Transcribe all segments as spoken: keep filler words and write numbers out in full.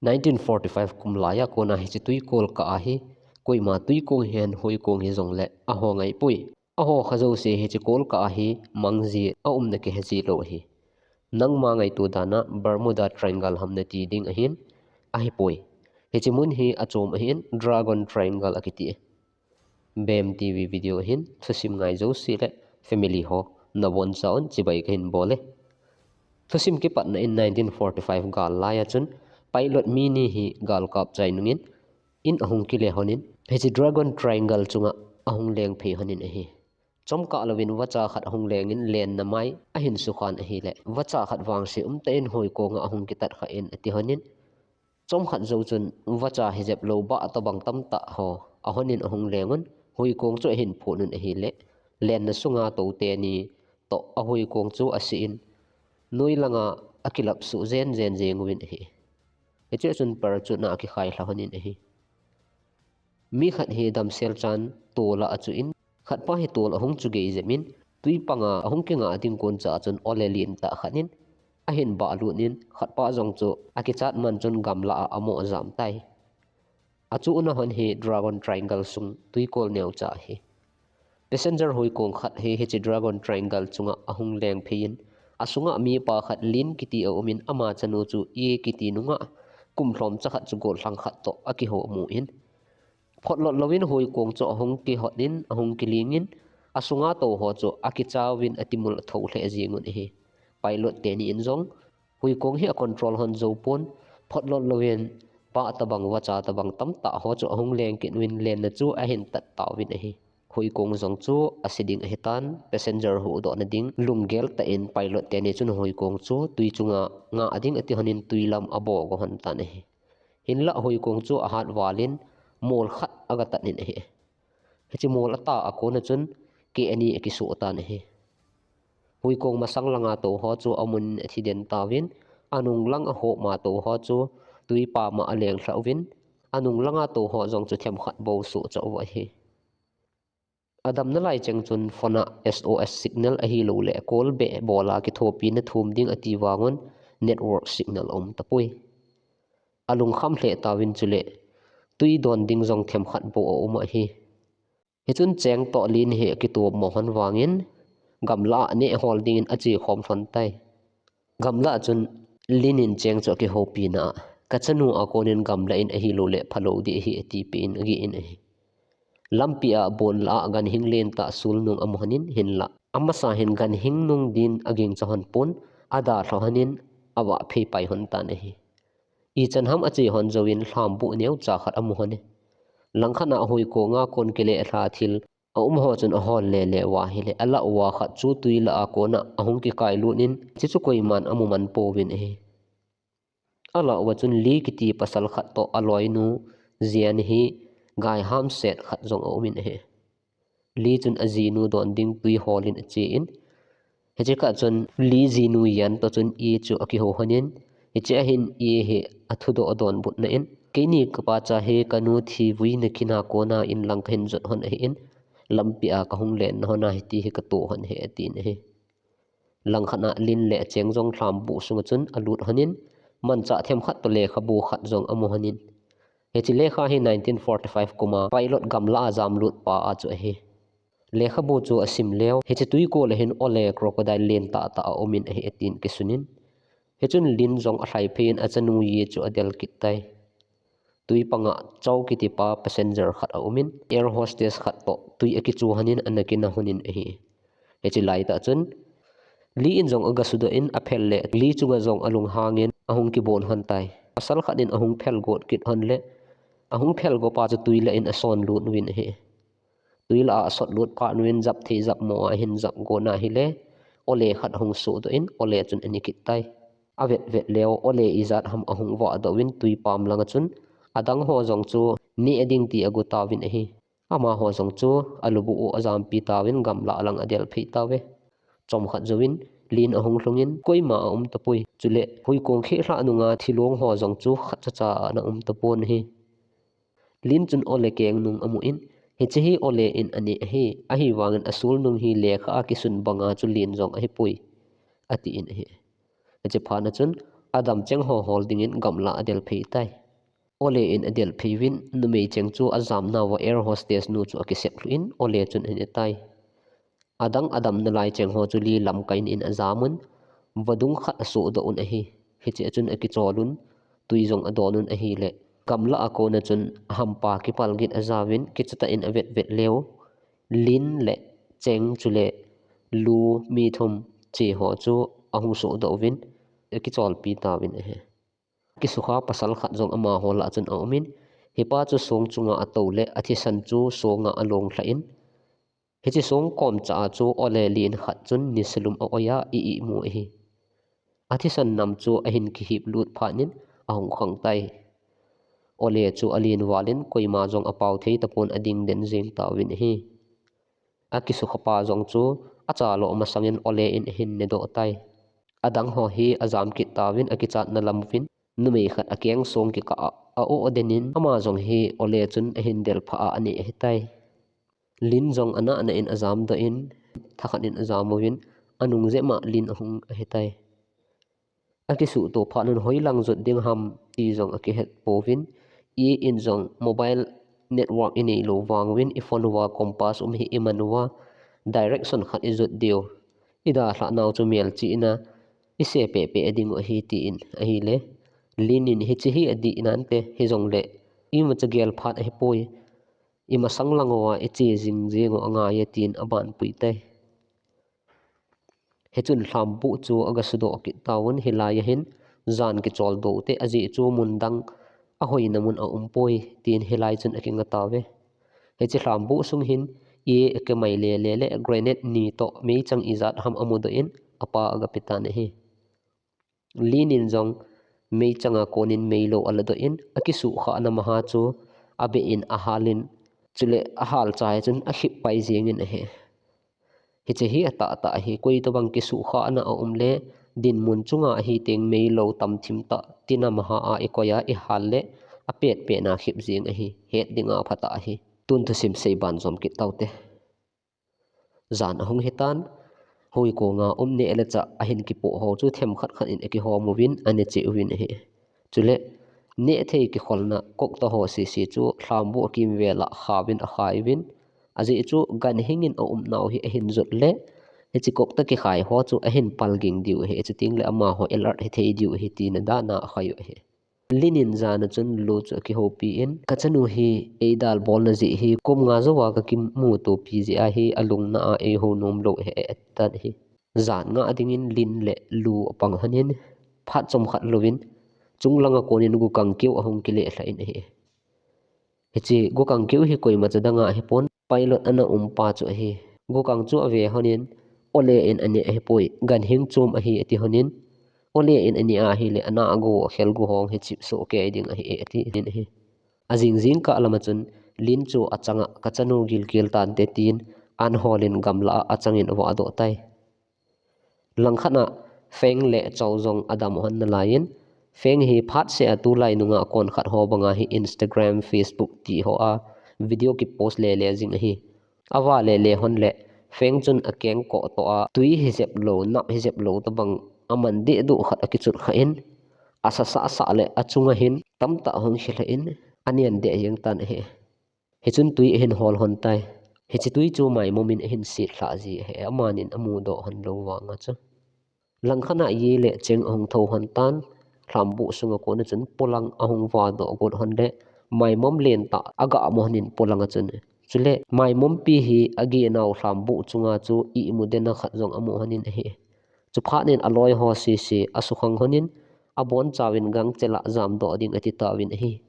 Nineteen forty-five kum laiya kona hiche tuikol kah a hi, koima tuikong hihen huikong hijongle aho ngaipoi. Aho kha jouse hiche kol kah a hi mangji aumna kiheji lou ahi. Nangma ngaito dana Bermuda Triangle ham nati ding ahin, ahipoi. Hiche mun hi achom ahin, Dragon Triangle akiti. BEM TV video hin thusim ngai jouse le family ho nabonchauvin chibai kahin bol e. Thusim kipatna in nineteen forty-five gal laiya chun pilot mi ni hi gal kap chai nungin in ahung kile lhonin, hiche Dragon Triangle chunga ahung leng phei lhonin ahi. Chomkah louvin vacha khat ahung lengin lenna mai ahin sukhan ahile, vacha khat vangse umtah in huikonga ahung kitat khan ati lhonin, chomkhat jou chun vacha hijep lou bah tobang tamtah ho ahonin ahung lengun, huikong chu ahin phut un ahile, lenna sunga tou teni toh ahuikong chu asehin, noi langa akilap suh jenjen jeng uvin ahi. Hiche chun parachute na akikhai lha lhonin ahi. Mi khat hi damsel chan tola achuh in, khatpa hi tol ahung chu gei jep in, tui panga ahung kingah ding kon cha chun ole lentah khat in ahin bah lut in, khatpa jong chu akichat man chun gamla a amo jam tai. Achuhna hon hi Dragon Triangle sung tuikol neocha ahi. Passenger huikong khat hi hiche Dragon Triangle chunga ahung leng phei in, asunga mipa khat Lin kiti aumin, ama chanu chu E kiti nungah kum lhomcha khat chu gollhang khat toh akihou mu in, photlot louvin huikong chu ahung kihot in, ahung kiling in, asunga tou ho chu akichauvin atimul athou lheh jeng un ahi. Pilot teni in jong huikong hi acontrol lhon jou pon, photlot louvin bah tobang vacha tobang tamtah ho chu ahung leng kit uvin, lenna chu ahin tat tauvin ahi. Huikong jong chu ase ding ahitan, passenger huhdohna ding lunggel tah in pilot teni chun huikong chu tui chunga ngah ding ati lhonin tui lam abo go lhon tan ahi. Hinlah huikong chu ahat valin mol khat aga tat in ahi. Hiche mol ata a kona chun keh ani akisoh tan ahi. Huikong masang langa tou ho chu amun in athi den tauvin, anung langa hop ma tou ho chu tui pama aleng lhah uvin, anung langa tou ho jong chu themkhat bou soh chah uva ahi. Adamna lai cheng chun phone a SOS signal ahilouleh call beh bola kithopina thum ding ati vangun network signal aum tapoi. Alungkham lheh tauvin chule tui don ding jong themkhat bou aum ahi. Hichun cheng toh Lin hi akitop mo lhon vangin gamla a neh hol dingin ache khom lhon tai. Gamla a chun Lin in cheng chu akihoupi na a, kachanu a konin gamla in ahilouleh phalou ding ahi atipeh in ageh in ahi. Lampi a bonla a ganhing lentah sulnung amu lhonin hinlah, amasa hin ganhing nung din agingcha lhon pon, ada lha lhonin avah phei pai lhon tan ahi. Ichan ham ache lhon jouvin lhambuh neocha khat amu lhone. Langkhat a huikonga kon kile lha thil aum ho chun ahol lele uva ahile, alah uva khat chu tui lah a kona ahung kikai lut in, hiche chu koiman amu man pouvin ahi. Alah uva chun Li kiti pasal khat toh aloinu Jian hi gai hamset khat jong aum in ahi. Li chun ajinu don ding tui holin ache in, hiche kah chun Li jinu Jian toh chun E chu akihou lhonin, hiche ahin E hi athudoh adonbutna in, keini kapacha hi kanu thi vuina kina kona in lang kahin jot lhon ahin, lampi a kahung lenna lhon a hiti hi kato lhon ahi atin ahi. Langkhat a Lin le acheng jong lhambuh sunga chun alut lhonin, manchah themkhat toh lekhabu khat jong amu lhonin. Hiche lekha hi nineteen forty-five kuma pilot gamla a jamlut pa a chu ahi. Lekhabu chu asim leu, hiche tuikol a hin ole crocodile lentah tah aum in ahi atin kisunin. Hichun Lin jong alhai phei in achanu Yi chu adel kit tai. Tui panga Chow kiti pa passenger khat aum in, air hostess khat toh tui akichu lhonin ana kina lhonin ahi. Hiche laitah chun Li in jong aga sudoh in aphel le Li chunga jong alunghangin ahung kibon lhon tai. Pasal khat in ahung phel got kit lhon le, ahung phel go pa chu tui lah in asonlut uvin ahi. Tui lah a asotlut phat uvin jap thei jap mo ahin jap go na ahile, ole khat ahung sohdoh in ole chun ane kit tai. Avet vet leu ole ijat ham ahung vahdoh uvin tuipam langa chun adang ho jong chu neh ding ti ago tauvin ahi. Amaho jong chu alubuh u ajampi tauvin gamla lang adel phei tauve. Chomkhat jouvin Lin ahung lhungin koima aum tapoi. Chule huikong khehlhah nunga thilong ho jong chu khatcha cha ana um tapon ahi. Lin chun ole keng nung amu in, hiche hi ole in aneh ahi, ahivangin asulnung hi lekha a kisun banga chu Lin jong ahipoi, atin ahi. Hiche phat a chun Adam cheng ho hol dingin gamla a del phei tai. Ole in a del phei uvin, numei cheng chu a jam nauva air hostess nu chu a kisep lhu in, Ole chun a ne tai. Adang a dam nalai cheng ho chu Li lamkai in a jam un, vadung khat a soh doh un ahi. Hiche a chun a kichol un, tui jong a don un ahile, gamla a kona chun a hampa kipal gin a jauvin, kicha tah in a vet vet leu, Lin le Cheng chule Lu mi thum che ho chu a hung soh doh uvin, a kicholpi tauvin ahi. Kisukha pasal khat jong amaho lah a chun a um in, hipa chu song chunga a tou le a thisan chu songa a long lha in, hiche song kom cha a chu Ole Lin khat chun nisalum a oi a i imu ahi. A thisan nam chu a hin kihip lut phat in a hung khang tai. Ole chu a lin val in koima jong a pau thei tapon a ding den jeng tauvin ahi. A kisukha pa jong chu a cha lo masang in Ole in a hin ne doh tai. Adang ho hi a jam kit tauvin a kichat na lam uvin, numei khat a keng song kikah a, a o den in ama jong hi Ole chun a hin del pha a a ne ahi tai. Lin jong a nahna in a jam doh in, thakhat in a jam uvin, a nung jep ma Lin a hung ahi tai. A kisuhto phat un hoi lang jot ding ham ti jong a kihet pouvin, Yi in jong mobile network i nei lo vang uvin, i phone uva compass um hi i man uva, direction khat i jot diu. I dalhah nau chu melchih in a, i se pehpeh ding u ahi tin ahile, Lin in hiche hi a dih nante, hijongle imacha gel phat ahi poi. I masang lang uva i che jing jeng u angai e tin a banpui tai. Hichun Lhambuh chu a ga sudoh kit tauvin, hilai a hin jan kichol doh te, ajeh chu mun dang a hoina mun a um poi tin hilai chun a kinga tauve. Hiche Lhambuh sung hin Yi a kimai lele le grenade ni toh meichang ijat ham a mudoh in a pa a ga pe tan ahi. Lin in jong meichang a konin meilou a ladoh in, a kisuhkhah na maha chu a beh in a hal in, chule a hal chai chun a khip pai jeng in ahi. Hiche hi a tahtah ahi, koi tobang kisuhkhah na a um le, dinmun chunga ahi teng meilou tam thim tah tina maha a i koi a i hal le, a petpet na khip jeng ahi, het dinga phatah ahi. Tun thusim sei ban jom kit taute. Jan a hung hitan, hoi konga um neh le chah a hin kipoh ho chu themkhat khat in a kihom uvin, a ne cheh uvin ahi. Chule, neh thei kikholna kokta ho sese chu Lhambuh a kimvel a khauvin a khai uvin, ajeh chu ganhing in a um nau hi a hin jot le, hiche kokta kikhai ho chu a hin pal ging diu ahi, chuteng le amaho alert hi thei diu ahi tina dan a a khai u ahi. Lin in jan a chun Lu chu a kihoupi in, ka chanu hi eidalbolna jeh hi kum nga jouva ka kimutopi jeh a hi a lungna a eihou nom lou ahi, ati tan ahi. Jan ngah dingin Lin le Lu a pang hon in, phat chomkhat louvin, chunglang a konin gukang keu a hung kile lha in ahi. Hiche gukang keu hi koimacha dang a hipon, pilot ana um pa chu ahi. Gukang chu a ve hon in, Ole in a ne ahipoi, ganhing chom ahi ati hon in, Ole in a ne ahile, ana a go a khel go hong hi chip soh kei ding ahi e, ati in ahi. A jing jingkah lam a chun, Lin chu a chang a, ka chanu gilkel tante tin, an hol in gamla a a chang in a va doh tai. Langkhat a Feng le Chau jong a dam hon nalai in, Feng hi phat seh a tulai nunga konkhat ho banga hi Instagram, Facebook ti ho a video kipost lele jing ahi. A va lele hon le, Feng chun a kengkoh toh a, tui hi jep lou, nap hi jep lou tobang a man dehduh khat a kichut kha in, a sasah sah le a chunga hin tamtah hung khel in, a nian deh jeng tan ahi. Hichun tui a hin hol hon tai. Hiche tui chu Maimom in a hin sit lhah ji ahi, amanin a mudoh hon lou vanga chu. Langkhat a Yi le Cheng a hung thou hon tan, Lhambuh sunga kona chun polang a hung vadoh got hon le, Maimom lentah a ga mo hon in polang a chun. Chule, Maimompi hi a geh nau Lhambuh chunga chu ihmu dena khat jong a mu hon in ahi. Chuphat in a loi ho sese a sukhang hon in, a bonchauvin gangchel a jamdoh ding ati tauvin ahi.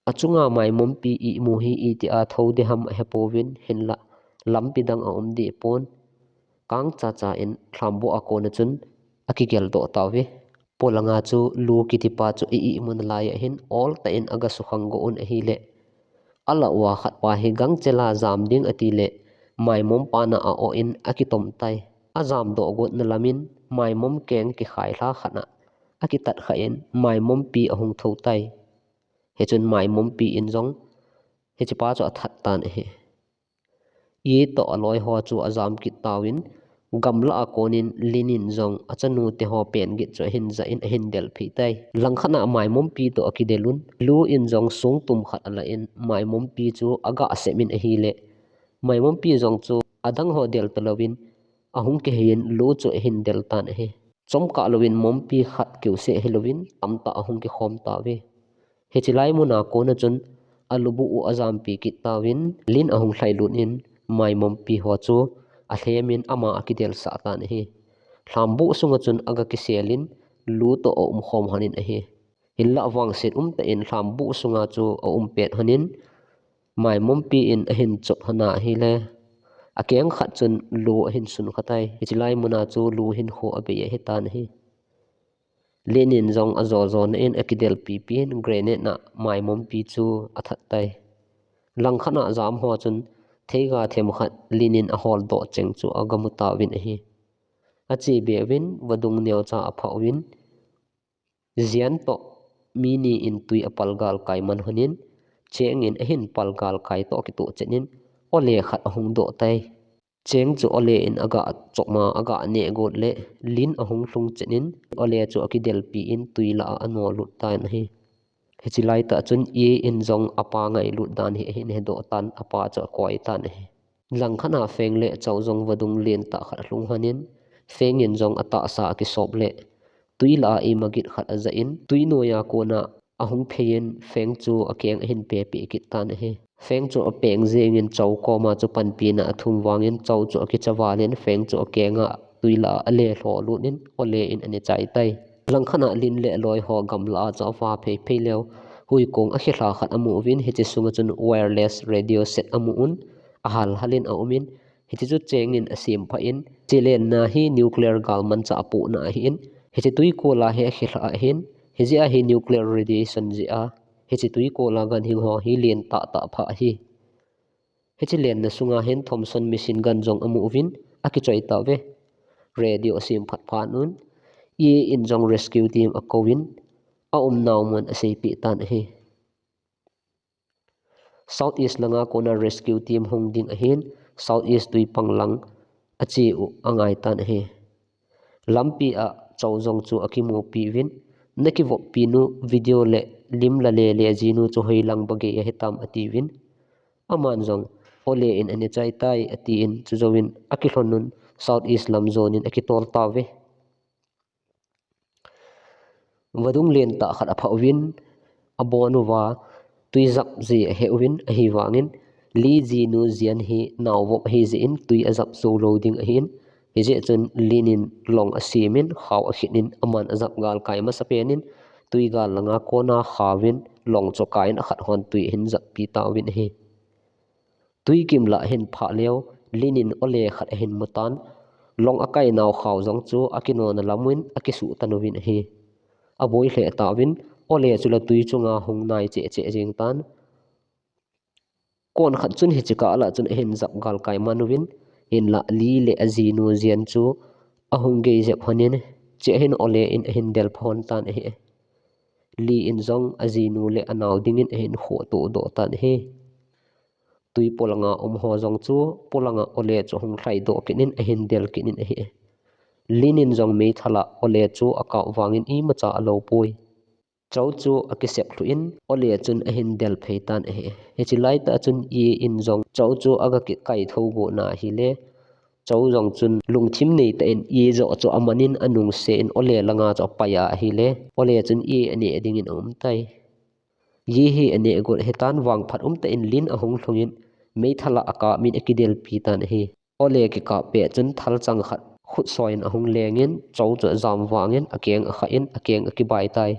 A chunga Maimompi ihmu hi itia thou ding ham a hepouvin, hinlah lampi dang a um deh pon. Kang chacha in Lhambuh a kona chun a kigeldoh tauve. Polanga chu Lu kitipa chu a ihmu nalai a hin oltah in a ga sukhang go un ahile, a lah uva khatpa hi gangchel a jam ding ati le, Maimompa na a o in a kitom tai. A jamdoh got na lam in Maimom keng kikhai lha khat a a kitat kha in Maimompi a hung thou tai. Hichun Maimompi in jong hichepa chu a that tan ahi. Yi toh a loi ho chu a jam kit tauvin, Gamla a konin Lin in jong achanu te ho pen git chu ahin ja in ahin del phei tai. Langkhat a Maimompi toh akidel un, Lu in jong songtum khat ala in Maimompi chu aga sem in ahile, Maimompi jong chu adang ho del talouvin ahung kihei in Lu chu ahin del tan ahi. Chomkah louvin Mompi khat keuseh hilouvin tamtah ahung kikhom tauve. Hiche lai muna kona chun alubuh u ajampi kit tauvin Lin ahung lhailut in Maimompi ho chu alhem in ama akidelsah tan ahi. Lhambuh sunga chun aga kisel in Lu toh aumkhom lhon in ahi. Hinlah vangset umtah in lhambuh sunga chu aum pet lhon in Maimompi in ahin chot lhon ahile, akeng khat chun Lu ahin sun kha tai. Hiche lai muna chu Lu hinkho abei ahitan ahi. Lin in jong ajo jona in akidelpi pi in grenade na Maimompi chu athat tai. Langkhat a jam ho chun theiga themkhat Lin in ahol doh cheng chu agamu tauvin ahi. Ache be uvin vadung neocha aphah uvin, Jian toh mi ni in tui apal galkai man lhon in, Cheng in ahin pal galkai toh kitoh chet in, Ole khat ahung doh tai. Cheng chu Ole in aga chop ma, aga neh got le, Lin ahung lhung chet in, Ole chu akidelpi in tui lah a anolut tan ahi. Hiche laitah chun Ye in jong apa ngailut dan hi ahin hedoh tan, apa chu akoi tan ahi. Langkhat a Feng le Chau jong vadung lentah khat alhung lhon in, Feng in jong atahsa akisop le, tui lah a ima git khat aja in, tui noiya kona ahung phei in Feng chu akeng ahin pepeh kit tan ahi. Feng chu apeng jeng in Chau koma chu panpina athum vangin Chau chu akicha val in Feng chu akenga tui lah a ale lho lut in Ole in ane chai tai. Langkhat a Lin le aloi ho gamla a chu ava phei phei leu, huikong akhelha khat amu uvin, hiche sunga chun wireless radio set amu un, ahal hal in aum in, hiche chu Cheng in asem phah in, hiche lenna hi nuclear galmanchah apohna ahin, hiche tuikol a hi akhelha ahin, hijeh a hi nuclear radiation jeh a, hiche tuikol a ganhing ho hi len tahtah phah ahi. Hiche lenna sunga hin Thompson machine gun jong amu uvin, akichoi tauve. Radio asem phat phat un, Ye in jong rescue team akouvin, aumnau mun aseipeh tan ahi. South East langa kona rescue team hung ding ahin, South East tuipang lang ache u angai tan ahi. Lampi a Chau jong chu akimupi uvin, nakivoppi nu video le lim la le le jinu chu hoilang bagei ahitam atiuvin. Aman jong Ole in ane chai tai atin, chujouvin akilhon un South East lam jon in akitol tauve. Vadung lentah khat aphah uvin, abon uva, tui jap ji ahe uvin, ahivangin, Li jinu Jian hi naovop ahi jeh in, tui ajap jou lou ding ahin, hijeh chun Lin in long asem in, khao akhin in, aman ajap galkai masapen in, tui gal langa kona khaovin, long chu akai in akhat hon tui ahin jappi tauvin ahi. Tui kim lah ahin phah leu, Lin in Ole khat ahin mutan, long akainau khao jong chu akinona lam uvin akisuh tan uvin ahi. Aboi lheh tauvin, Ole chu la tui chunga hung nai cheh cheh jeng tan. Kon khat chun hiche kah lah chun ahin jap galkai man uvin, hinlah Li le ajinu Jian chu ahung gei jep lhon in, hichea hin Ole in ahin del pha lhon tan ahi. Li in jong ajinu le anao dingin ahin khoto doh tan ahi. Tui polanga um ho jong chu polanga Ole chu ahung lhaidoh kit in ahin del kit in ahi. Lin in jong meithal a Ole chu akap vangin imacha alou poi. Chau chu akisep lhu in Ole chun ahin del phei tan ahi. Hiche laitah chun Ye in jong Chau chu aga kikaitho got na ahile, Chau jong chun lungthim neitah in Ye joh chu amanin anungse in Ole langa chu apai a ahile, Ole chun Ye aneh dingin aum tai. Ye hi aneh got ahitan, vangphat umtah in Lin ahung lhungin meithal a akap min akidelpi tan ahi. Ole kikap pet chun thalchang khat khut soi in ahung lengin Chau chu ajam vangin akeng akhah in akeng akibai tai.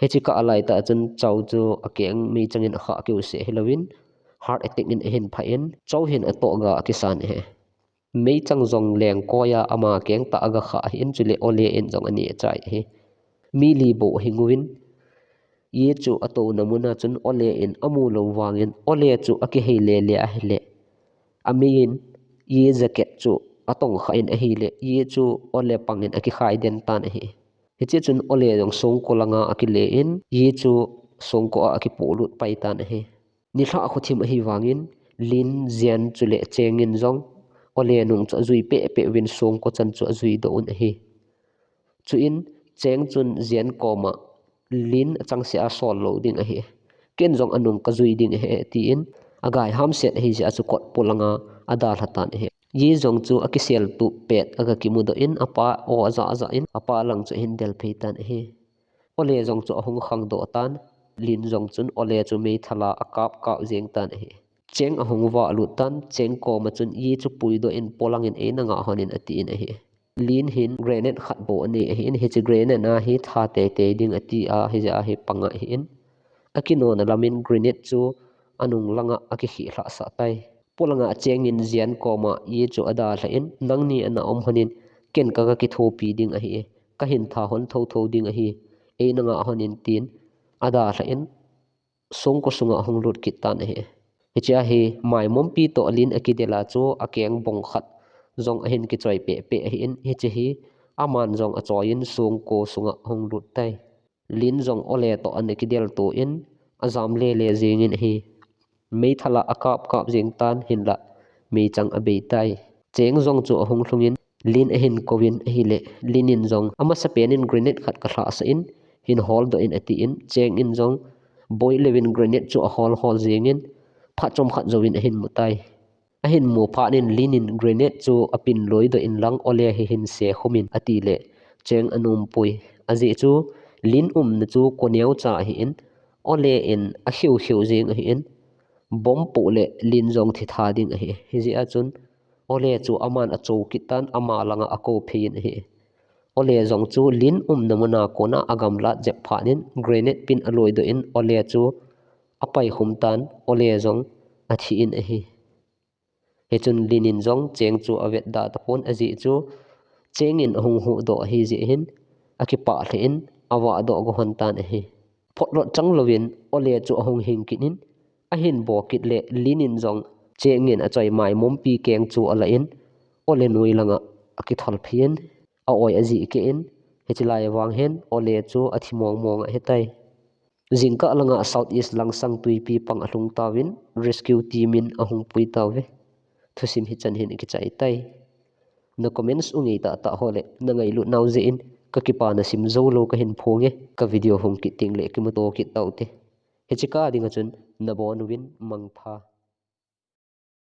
Hiche kah a laitah chun Chau chu akeng meichang in akhah keuseh hilouvin heart attack in ahin phah in Chau hin atohga akisan ahi. Meichang jong lengkoi a ama keng tah aga khah ahin, chule Ole in jong aneh chai ahi. Mi li bou ahing uvin, Ye chu atouna muna chun Ole in amu lou vangin Ole chu akihei lele ahile, amei in Ye jacket chu atong khah in ahile, Ye chu Ole pangin akikhai den tan ahi. Hiche chun Ole jong songko langa akile in, Ye chu songko a akipolut pai tan ahi. Nilhah khothim ahivangin, Lin, Jian chule Cheng in jong Ole nung chu ajui pehpeh uvin songko chan chu ajui doh un ahi. Chuin Cheng chun Zian koma Lin achangseh a sol lou ding ahi. Ken jong anung kajui ding ahi, tin agai hamset ahi jeh a chu kot polanga adalha tan ahi. Yi jong chu akisel tup pet aga kimudoh in apa aw aja aja in apa lang chu ahin del phei tan ahi. Ole jong chu ahung khangdoh tan, Lin jong chun Ole chu meithal a akap kap jeng tan ahi. Cheng ahung vah lut tan, Cheng koma chun Yi chu puidoh in polangin eina ngah hon in atin ahi. Lin hin grenade khat bou anei ahin, hiche grenade a hi tha teitei ding ati a, hijeh a hi panga ahin. Akinona lamin grenade chu anung langa akikhih lhah sah tai. Polanga Cheng in Zian koma Yi chu adalha in, nangni ana um hon in ken kaga kithopi ding ahi. Kahin tha hon thotho ding ahi. Eina ngah hon in tin adalha in songko sunga ahung lut kit tan ahi. Hichea hi maimompi toh Lin akidel a chu akeng bong khat jong ahin kichoi pehpeh ahin, hiche hi aman jong achoi in songko sunga ahung lut tai. Lin jong Ole toh ana kidel to in ajam lele jeng in ahi. Meithal a akap kap jeng tan hinlah meichang abei tai. Cheng jong chu ahung lhung in Lin ahin kou in ahile, Lin in jong amasapen in grenade khat kalhahsah in hin holdoh in atin, Cheng in jong boi leu in grenade chu ahol hol jeng in phat chomkhat jouvin ahin mu tai. Ahin mu phat in Lin in grenade chu apin loidoh in lang Ole hi hin se khum in atile, Cheng anompui. Ajeh chu Lin umna chu ko neocha ahin, Ole in akhiu khiu jeng ahin, bomb poh le Lin jong thi tha ding ahi. Hijeh a chun Ole chu aman acho kit tan, ama langa akou phei in ahi. Ole jong chu Lin umna muna kona agamlat jep phat in grenade pin aloidoh in Ole chu apai khum tan, Ole jong athi in ahi. Hichun Lin in jong Cheng chu avetda tapon ajeh chu Cheng in ahung huhdoh ahi jeh hin akipah lheh in avahdoh go hon tan ahi. Photlot chang louvin Ole chu ahung hing kit in ahin bo kit le Lin in jong Cheng in achoi maimompi keng chu alah in Ole noi langa akithol phei in a-oi ajih keh in, hiche lai vang hin Ole chu athi mong mong ahitai. Jingkah langa South East langsang twipi pang alhung tauvin rescue team in ahung pui tauve. Thusim hichan hin akichai tai. Na comments u ngei tahtah ho le na ngailut nau jeh in kakipana sim joulou kahin phonge. Ka video hung kit teng le kimuto kit taute. Hiche kah dinga chun nabon uvin mangpha.